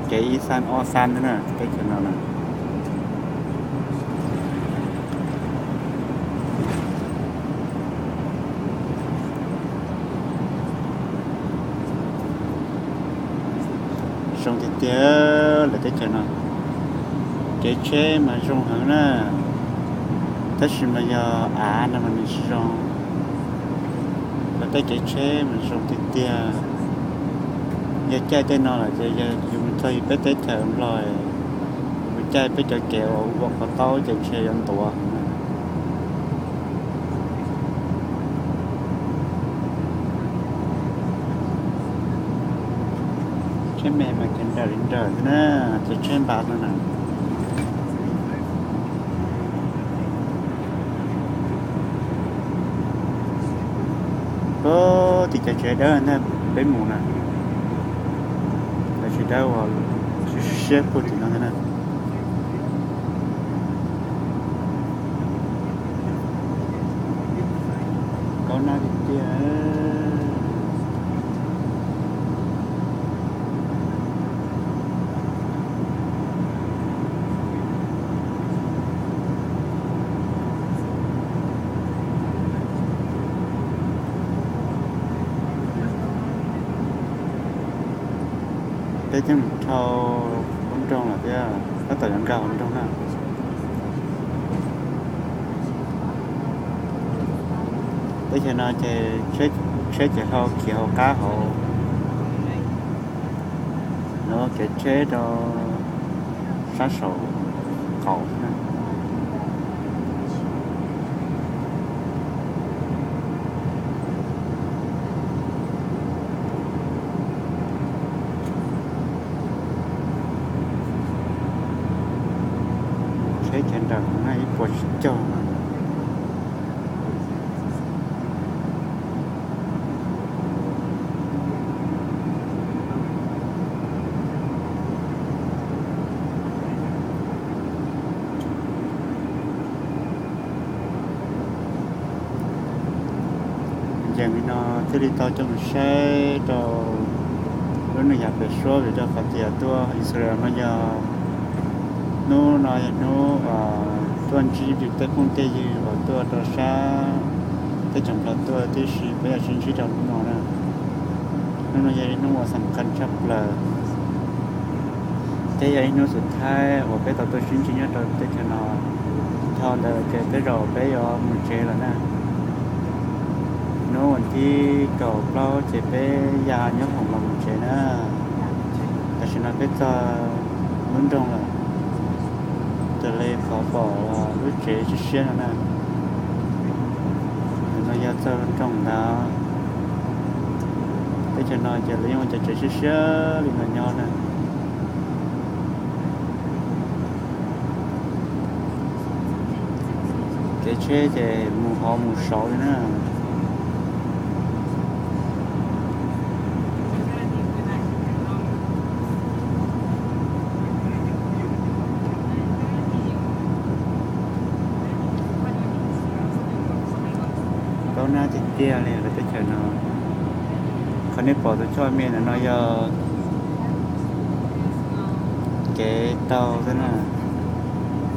Kev ib xab ob xab na teb chaws no na. Zoo tiag tiag lawv teb chaws no. Kev tsheb mas zoo heev na, tab sis mas yog av no mas nws tsis zoo. Lawv tej kev tsheb mas zoo tiag tiag. Yog caij tej no lawm ces yog yus mus txog yus peb teb chaws Nplog, yus mus caij peb cov kev uas ua qhov taub ces ntshe yuav ntuav heev na. Tsheb me mas kev nrawm li nrawm xwb na, ces tsheb npas no na. Puag tim cov tsev dawb ntag peb mus na, cov tsev dawb uas siab siab puag tim no ntag na. Kaub nab tiag tiag. Peb coj mus dhau lub nroog lawm thiab, tab tom yuav nkag hauv nroog na. Teb chaws no ces tsheb ces hau khiav hauv qab hauv, lawv ua kev tsheb rau sab saum qaum na. Tsheb chaw nrawm na ib puas tsib caug. Ncees li no thiaj li tau coj mus saib rau lub neej yav pem suab vim rau qhov tias tuaj Israel no yog hnub no yog hnub tuaj ntsib tej phooj tej ywg uas tuaj rau sab teb chaws Nplog tuaj tib si, peb yuav sib ntsib rau hnub no na. Hnub no yog ib hnub uas xam khas tshaj plaws thiab yog ib hnub xus thaib uas peb tau tuaj sib ntsib nyob rau teb chaws no. Dhau ntawd ces tej zaum peb yuav mus tsev lawm na. Hnub vas thib kaum plaub ces peb ya nyob hoom los mus tsev na. Tam sim no peb txog lub nroog lawm, raws li qhov pom lub tsev siab siab no na. Nim no yog txog nroog ntawd, teb chaws no ces lawv yeej ua cov tsev siab siab li no nyob na. Kev tsheb ces mus hauv mus saud li na. Kaub nab tiag tiag li lawv teb chaws no. Qhov nej pom tus choj me ntawm no yog kev taug xwb na.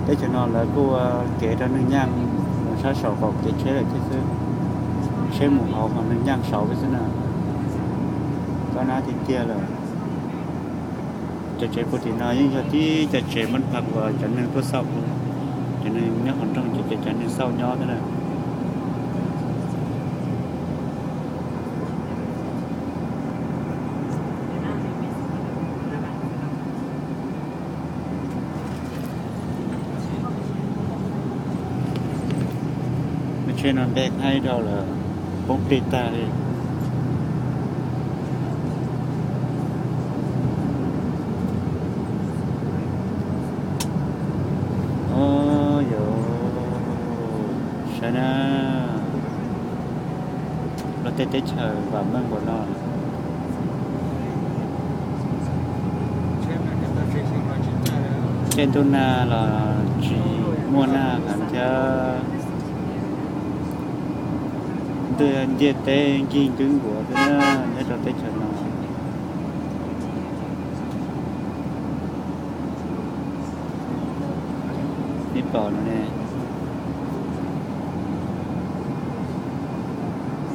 Teb chaws no lawv kuj ua kev rau neeg nyaaj mus sab saum qaum kev tsheb lawm thiab xwb. Tsheb mus hauv mas neeg nyaaj saud xwb na. Kaub nab tiag tiag lawm. Cov tsev puag tim no yeej yog tib cov tsev mab pha uas cov neeg tuaj xauj, cov neeg nyob hauv nroog ces cov neeg xauj nyob thiab na. Lub tsheb no npe haib dhau lawm, poob plig tag li. Au yau, saib na, luag tej teb chaws vam meej npaum no. Caij ntuj nag los tsis muaj nag heev thiab, ntuj ntiaj teb nkig nkwb nkuav thiab nyob rau teb chaws no. Nej pom no ne,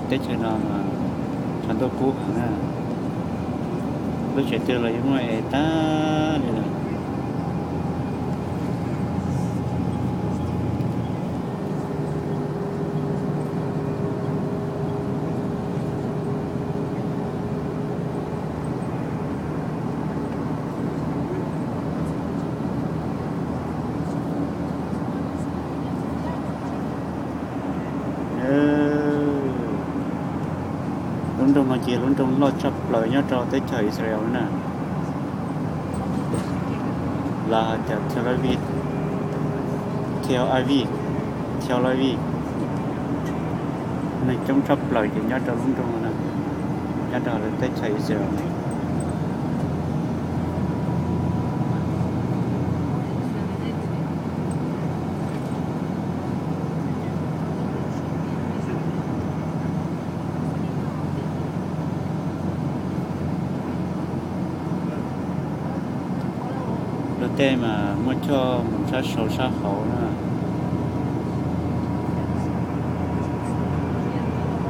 teb chaws no mas tshav ntuj kub heev na, lub tsev twg los yeej muaj es tag li lawm. Lub nroog no ces lub nroog loj tshaj plaws nyob rau teb chaws Israel na, los hais tias Tel Aviv, Tel Aviv, Tel Aviv. Neeg coob tshaj plaws ces nyob rau lub nroog no, nyob rau teb chaws Israel no. Luag tej mas muaj choj mus sab saud sab hauv na.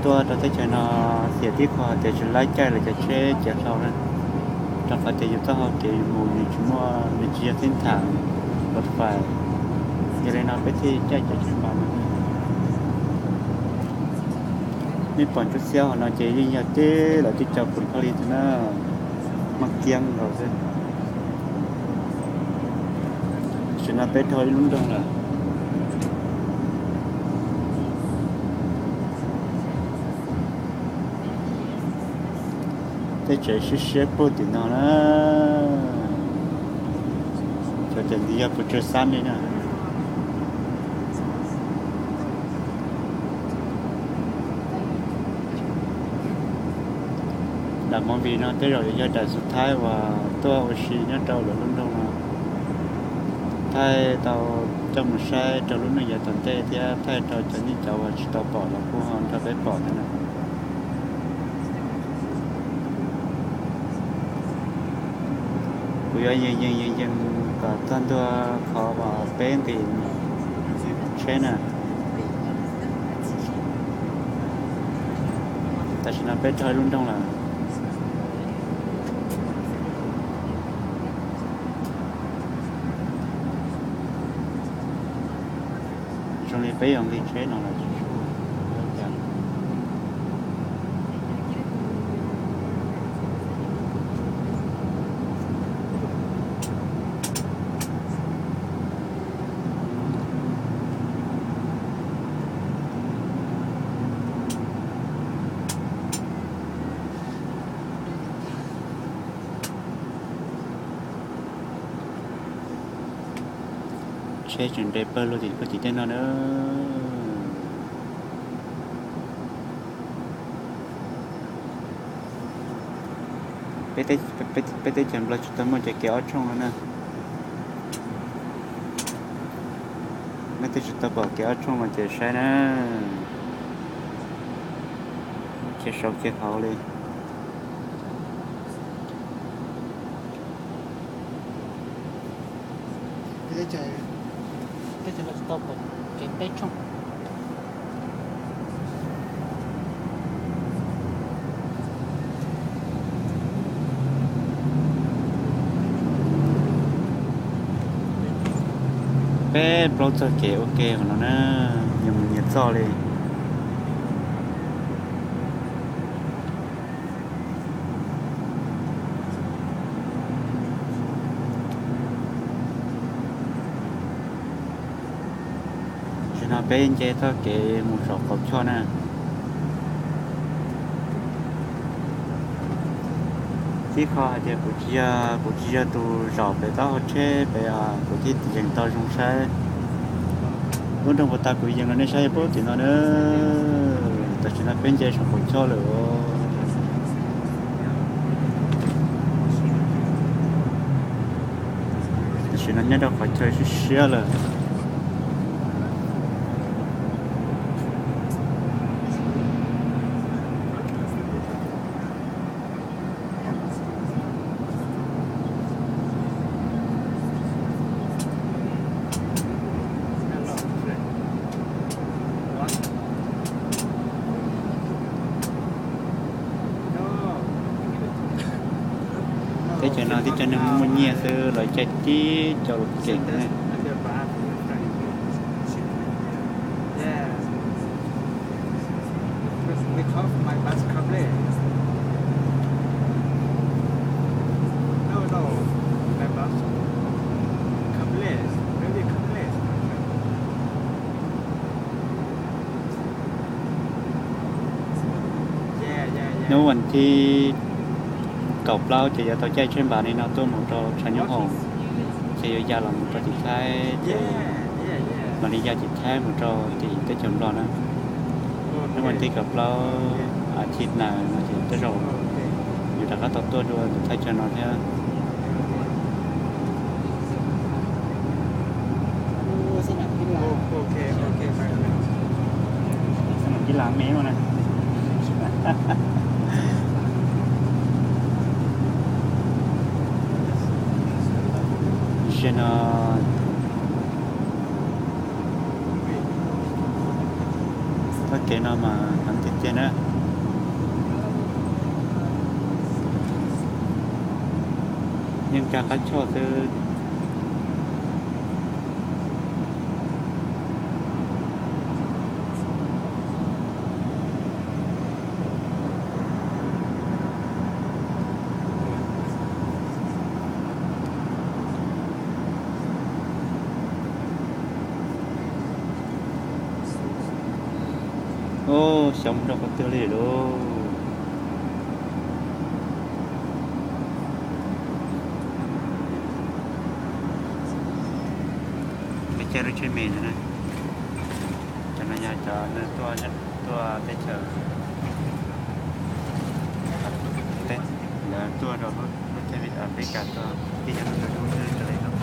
Tuaj rau teb chaws no, xiam tib qho hais tias tsis laib caij los cov tsheb ciav hlau na, rau qhov tias yus taub hau kev yus mus nws tsis muaj, nws tsis yog thib tham los fais. Yog li no peb thiaj caij cov tsheb npam no. Nej pom ntsuab xiab hauv no ces yeej yog teb lawv tib co pus kho li ntawd na, maj kiab nkaus xwb. Tam sim no peb dhau ib lub nroog lawm. Tej tsev siab siab puag tim no na. Xyov tias nws yog pes tsawg xab mev na. Daim movie no tej zaum yog daim xub thawj uas tuaj ua si nyob rau lawv lub nroog no. Thaij tau coj mus saib rau lub neej yav tom ntej thiab thaij rau cov neeg cov uas tsis tau pom los kuj ho nrog peb pom thiab na. Kuv yuav yees yees yees yees kom txog ntua qhov uas peb nqis tsheb na. Tam sim no peb dhau ib lub nroog lawm. Zoo li peb yuav nqis tsheb no lawm. Tsheb tseem nres pawg lug tim pawg tim tej no na. Peb teb chaws Nplog tsis tau muaj cov kev ob tshooj no na. Leej twg tsis tau pom kev ob tshooj no ces saib na, khiav saud khiav hauv li. Peb plaub txoj kev ua ke no na, nyias mus nyias txoj li. Tam sim no peb nce txoj kev mus saum qaum choj na. Ib qho hais tias kuv tsis yog, kuv tsis yog tus zaum pem taub hau tsheb pem, kuv thiaj yees tau zoo saib. Lub nroog puag ta kuv yees los nej saib puag tim no na. Tam sim no peb nce saum qaum choj lawm. Tam sim no nyob rau qhov chaw siab siab lawm. Cov neeg muaj nyiaj xwb lawv caij tib co los kev ne. Hnub vas thib kaum plaub ces yuav tau caij tsheb npas li no tuaj mus rau tshav nyob hoom, ces yuav ya los mus rau tim Thaib, ces mam li ya tim Thaib mus rau tim teb chaws Nplog na. Hnub vas thib kaum plaub a thib na no ces tej zaum yuav rov qab tau tuaj dua ntawm thaj chaw no thiab. Tam sim no txoj kev no mas heev tiag tiag na. Yeej kaj qab choj xwb. Ub, xyov mus rau qhov twg li lauj. Peb caij lub tsheb me ntawd na. Cov no yog cov neeg tuaj, tuaj teb chaws, lawv tuaj rau lub tsheb, peb kav tuaj tib cov neeg dub dub xwb raws li lub.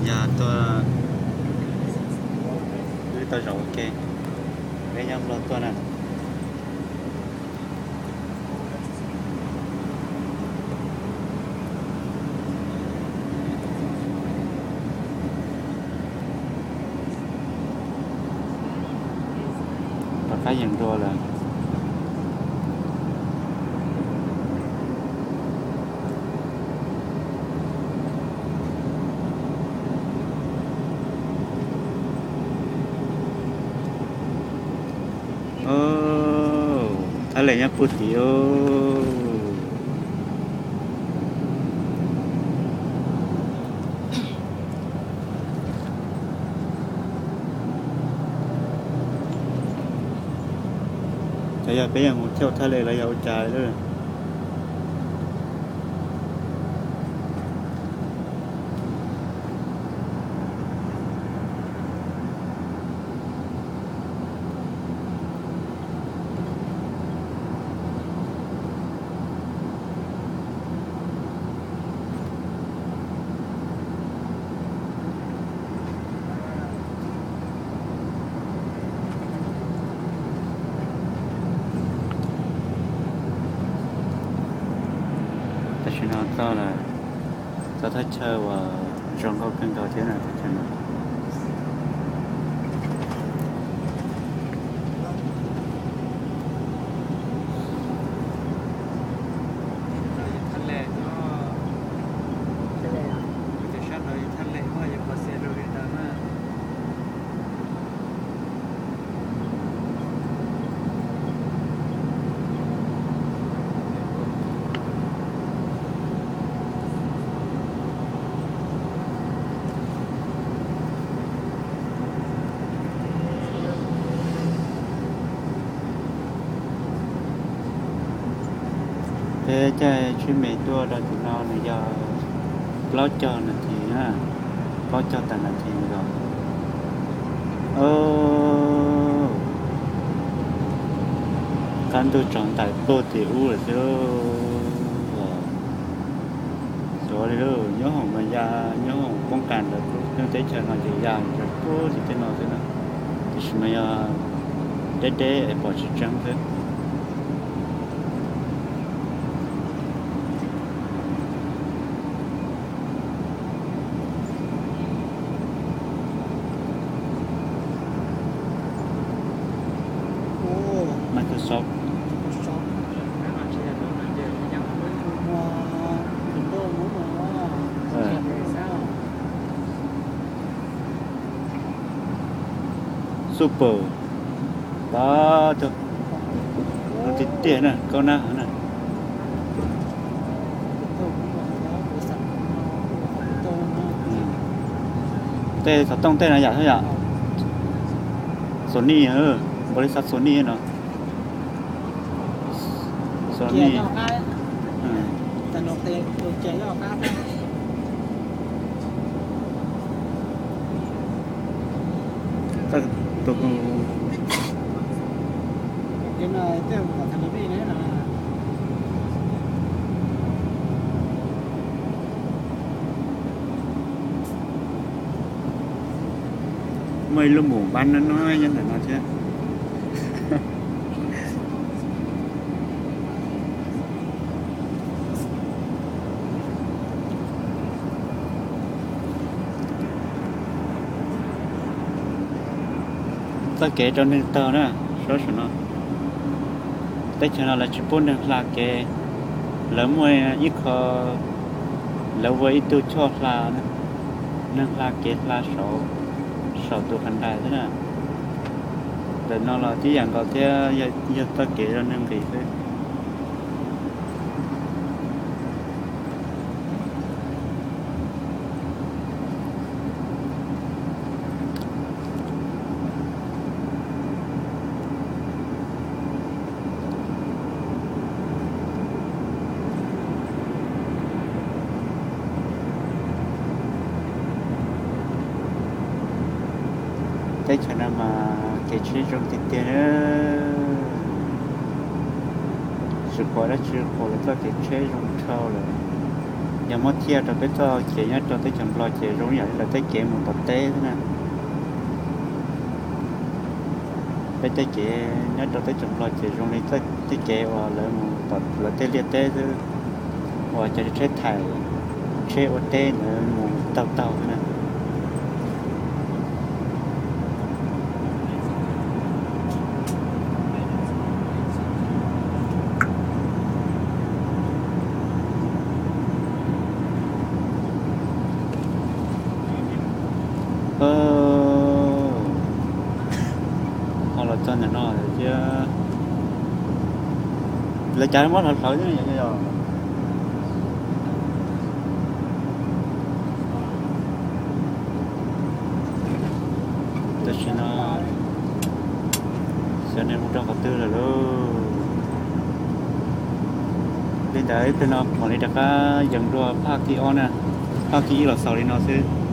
Yog tuaj, wb tau zaum ua ke, peb nyob Nplog tuaj na. Rov qab yees dua lawm. Thaj Lem nyob puag tid. Cov yog peb yog mus thauj Thaj Lem los yog ua cas lawm. Tam sim no txog lawm, txog thaj chaw uas zoo nkauj kawg nkaus thiab na, thaj chaw no. Peb caij tsheb me tuaj rau tim no nws yog plaub caug nas this na, plaub caug tawm nas this ntag. Qab ntuj tsaus ntais puag tim ub lawm xwb. Xyov li lauj, nyob hoom mas ya, nyob hoom poob kas ntawd lub teb chaws no ces ya ntawd puag tim tej no xwb na, tiam sis mas yog deb deb es pom tsis tseeb xwb. Tus sov. Super. Pab tug, no tiag tiag na, kaub nab hov na. Tej xov tooj tej no yam xwb yom. Sony, npaus li xav Sony no. Sony. Muaj ib lub mus npab no no nyob ntawm no thiab. Txoj kev rau neeg taug na, saib saum no. Teb chaws no lawv tsis pub neeg hla kev, lawv muaj ib qho, lawv ua ib tug choj hla, neeg hla kev hla saum, saum tus qhas dais xwb na. Ntawm no los tib yam nkaus thiab, yog txoj kev rau neeg nqis xwb. Teb chaws no mas kev tsheb zoo tiag tiag. Tsis pom dab tsi, pom lawv txoj kev tsheb zoo dhau lawm. Yog muab thiaj rau peb txoj kev nyob rau teb chaws Nplog ces zoo yam li lawv tej kev mus tom teb xwb na. Peb tej kev nyob rau teb chaws Nplog ces zoo li tej kev uas lawv mus tom lawv tej liaj teb xwb, uas cov tsheb thaim, tsheb ua teb ntawd mus taug taug xwb na. Ho los txog ntawm no thiab, lawv cav muab hlawv hlawv thiab yog. Tam sim no xyov nws mus rau qhov twg lawm lauj. Li ntawd ib pliag no mam li rov qab yees dua phaj kib ob na, phaj kib ib los xaus li no xwb.